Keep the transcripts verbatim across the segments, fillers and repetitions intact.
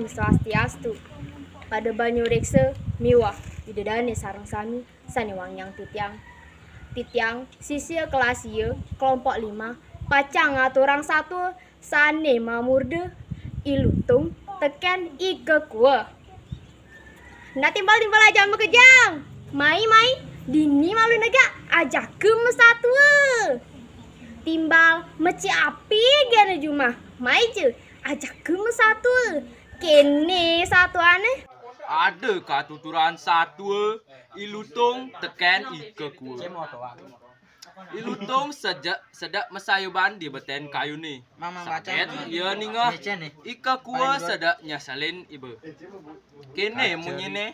Swastiastu. Pada banyu reksa miwah Ida Dane sareng sami sane wangiang titiang. Titiang sisia kelas iya kelompok lima pacang ngaturang satua sane mamurda I Lutung teken I Kekua. Nah, timpal-timpal aja makejang. Mai, mai, dini malu negak ajaka masatua. Timbal meci api gene jumah. Mai je, ajaka masatua. Kene satuane. Ada katuturan satua, I Lutung teken I Kekua. I Lutung sedek, sedek masayuban di beten kayune. Saget iya ningeh I Kekua sedek nyeselin iba. Kene munyine.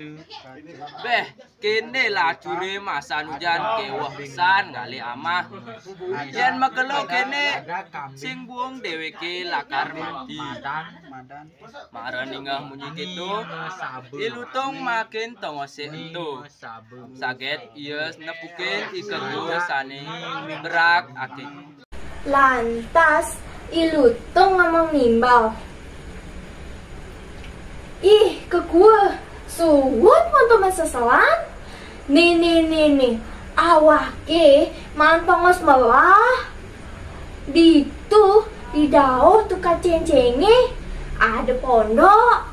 Beh, kene lacure masan ujan keweh pisan ngalih amah. Yen makelo kene sing buung deweke lakar mati. Mara ningeh munyi keto, I Lutung makin tongose ento. Saget iya nepukin I Kekua sane berak ake. Lantas I Lutung ngomong nimbal, "Ih, Kekua, suud monto maseselan. Nih, nih, nih, nih, awake maan tongos melah. Ditu di dauh tukad cengcenge ada pondok.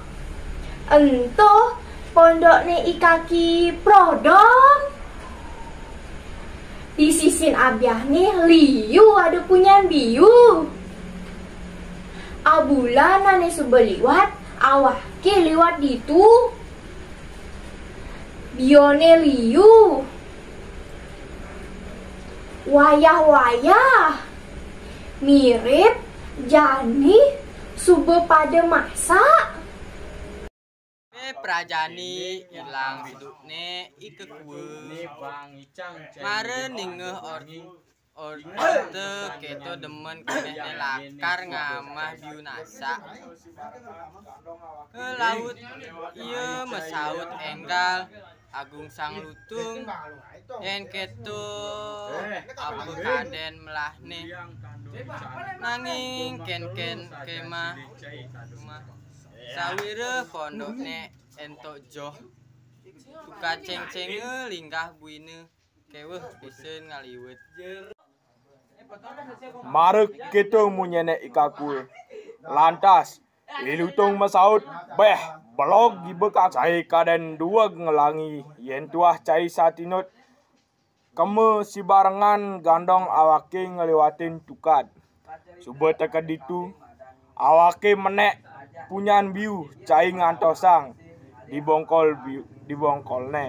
Ento pondokne I Kaki Prodong. Di sisin abiahne liu ada punyan biu. Abulan ane suba liwat, awake liwat ditu. Biune liu. Wayah-wayah mirip jani suba pada masak." Eh, prajani ilang sedukne I Kekua. Mara ningeh or-, orta keto demen kenehne lakar ngamah biu nasak. Ke laut iya masaut enggal Agung Sang Lutung. Yen keto apa kaden melahne. Nanging kenken kemah, kemah. Sawireh pondokne ento joh. Tukad cengcenge linggah buina keweh pisan ngaliwet. Mara keto munyine I Kekua. Lantas I Lutung masaut, "Beh, belog iba ka cai kaden dueg ngelangi yen tuah cai satinut." Kema sibarengan gandong awake ngliwatin tukad. Suba teka ditu, awake menek punyan biu cai ngantosang di bongkol biu, di bongkolne.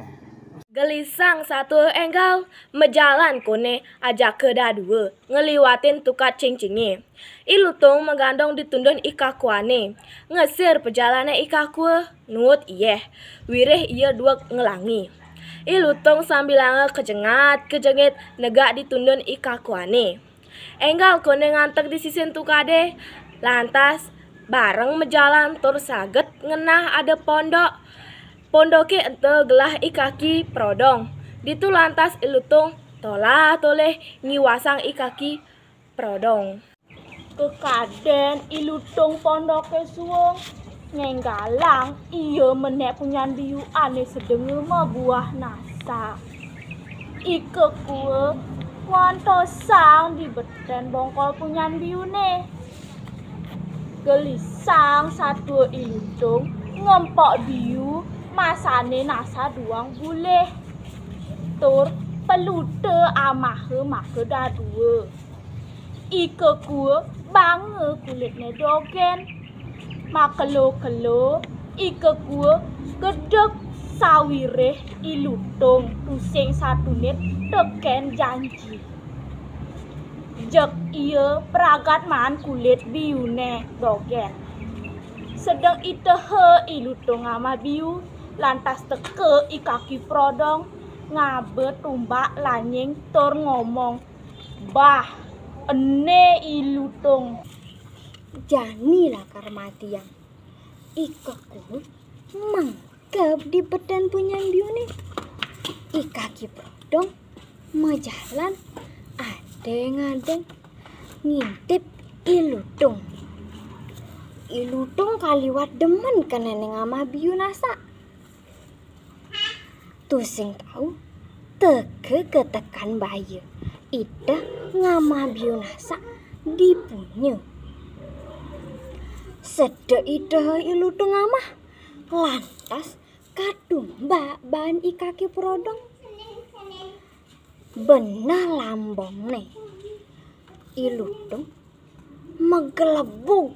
Gelisang satua enggal majalan kone ajaka dadua ngliwatin tukad cingcinge. I Lutung magandong di tundun I Kakuane. Ngesir pajalane I Kakua, nuut iyeh. Wireh iya dueg ngelangi. I Lutung sambilanga kajengat-kajengit negak di tundun I Kakuane. Enggal kone nganteg di sisin tukade, lantas bareng majalan tur saget ngenah ada pondok. Pondoke ento gelah I Kaki Prodong. Ditu lantas I Lutung tolah-toleh ngiwasang I Kaki Prodong. Kekaden I Lutung pondoke suung, ngenggalang iya menek punyan biu ane sedenge mabuah nasak. I Kakua ngantosang di beten bongkol punyan biune. Gelisang satua I Lutung ngempok biu masane nasak duang bulih. Tur peluta amaha maka dadua. I Kakua banga kulitne dogen. Makelo-kelo, I Kakua gedeg sawireh I Lutung tusing satunit teken janji. Jeg ia pragat maan kulit biune dogen. Sedeng iteha I Lutung ngamah biu, lantas teka I Kaki Prodong ngaba tumbak lanying tur ngomong, "Bah, ene I Lutung." Jani lakar matiang. I Kakua mangkeb di beten punyan biune. I Kaki Prodong majalan adeng-adeng ngintip I Lutung. I Lutung kaliwat demen kenene ngamah biu nasak. Tusing tau, teka ketekan baya. Ida ngamah biu nasak di punya. Sedek ida I Lutung ngamah, lantas katumbak baan I Kaki Perodong. Beneh lambongne, I Lutung megelebug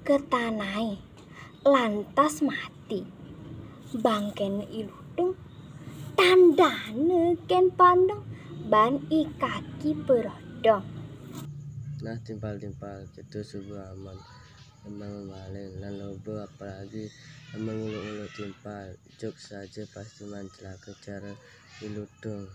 ke tanahe, lantas mati. Bangkene I Lutung tandane ken pandeng baan I Kaki Perodong. Nah, timpal-timpal, kita suba aman. Aman maling lan loba, apalagi aman nguluk-nguluk timpal. Juk saja pasti maan celaka cara I Lutung.